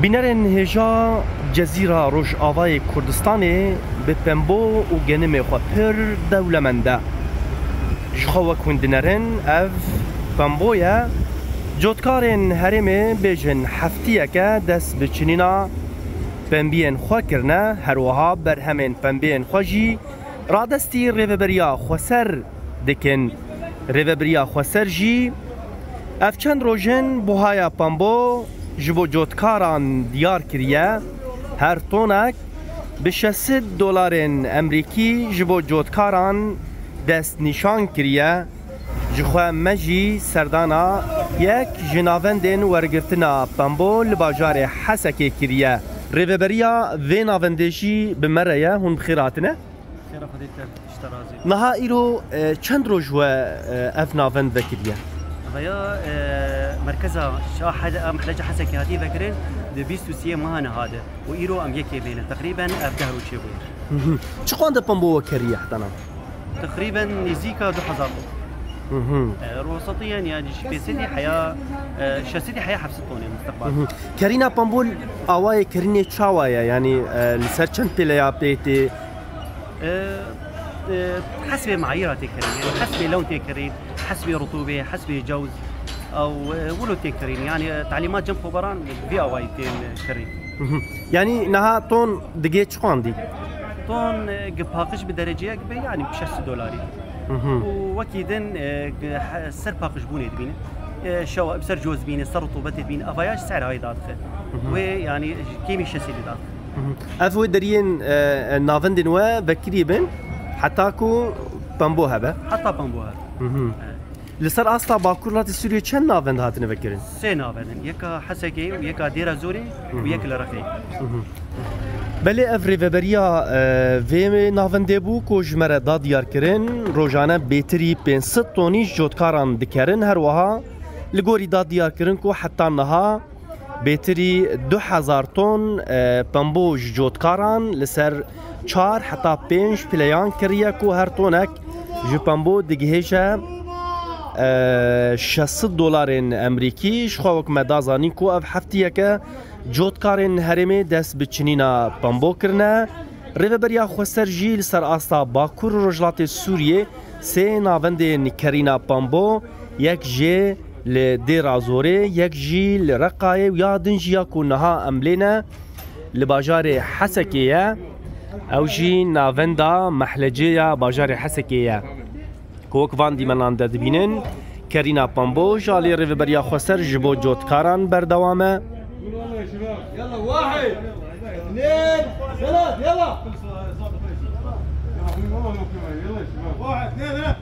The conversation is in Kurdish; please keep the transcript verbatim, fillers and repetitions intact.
Bînerên hêja Cezîra Rojavayê Kurdistanê bi pembo û genimê xwe pir dewlemend e. Ji xwe wek hûn dinerin, ev pembo ye. Cotkarên herêmê bêjin heftiyeke dest bi çinîna pembiyên xwe kirine, her wiha berhemên pembiyên xwe jî radestî Rêveberiya Xweser dikin. Rêveberiya Xweser jî ev çend roj in buhaya pembo ji bo cotkaran diyar kiriye. Her tonek bi şeş sed dolarên Emerîkî ji bo cotkaran destnîşan kiriye. Ji xwe me jî serdana yek ji navendên wergirtina pembo li bajarê Hesekê kiriye. Rêveberiya vê navendê jî bi me re ye. Hûn bi xêr hatine. Xêra Xwedê te, ji te razî. Niha îro, e, çend roj we, e, ev navend vekiriye? Veya, e, merkeza şa hede, em Helece Hesekê hatiye vekirin, di bîst û siyê meha niha de. Û îro em yekê bêne. Teqrîben ev deh roj çêbûye. Hı hı. Çi qande pembo we keriye heta niha? Teqrîben nêzîka du hezar ton. Hı hı. E, rosetiyen ya ji pênc sedî heya, e, şeş sedî heya heft sed tonê musteqbal. Hı hı. Kerîna pembo awayê kerînê çawa ye? Yanî, e, li ser çend pêleya pê tê? E, e, hesbê mayîra tê kirîn, yani hesbê lewn tê kirîn, hesbê rutûbê, hesbê cewz, ew, e, wilo tê kirîn. Yani, e, talîmat cem xweberan vî awayî tên kirîn. Mhm. Yani niha ton digê çi qandî? Ton, e, gi paqij bi dereceyek be, yani şeş sed dolarî. Mhm. Û wekî din, e, gi he-, ser paqijbûnê dibîne. E, şewa, ser coz dibîne, ser rutûbetê dibîne. Evaya ji ser hayê dadixe. Mhm. Wê, yani, kêmî şeş sed dadixe. Mhm. Ev wê deriyên, e, e, navendên we vekirî bin, heta ku pembo hebe. Heta pembo hebe. Mhm. Evet. Li ser asta Bakur Latê Sûriyê çend navend hatine vekirin? Sê navend in. Yeka Hesekê û yeka Dêra Zorê û Mhm. yek li Rexê. Mhm. Belê ev rêveberiya, e, vê navendê bû ku ji me re da diyar kirin. Rojane bêtirî pênc sed tonî ji cotkaran dikerin. Her wiha li gorî da diyar kirin ku heta niha Bêtirî du hezar ton, e, pembo ji cotkaran li ser çar heta pênc pileyan kiriye ku her tonek ji pembo digihêje, e, şeş sed dolarên Emerîkî. Ji xwe wek me da zanîn ku ev heftiyeke cotkarên herêmê dest bi çinîna pembo kirine. Rêveberiya Xweser jî li ser asta Bakur û Rojhilatê Sûriyê sê navendên kerîna pembo, yek jê li Dêra Zorê, yek jî li Reqayê û ya din jî ya ku niha em lê ne li bajarê Hesekê ye. Ew jî navenda Mehlecê ya bajarê Hesekê ye. Ku wek van dîmenan de dibînin, kerîna pembo ji alî Rêveberiya Xweser ji bo cotkaran berdewam e. يلا، واحد، اثنين، ثلاث، يلا. واحد، اثنين، ثلاث.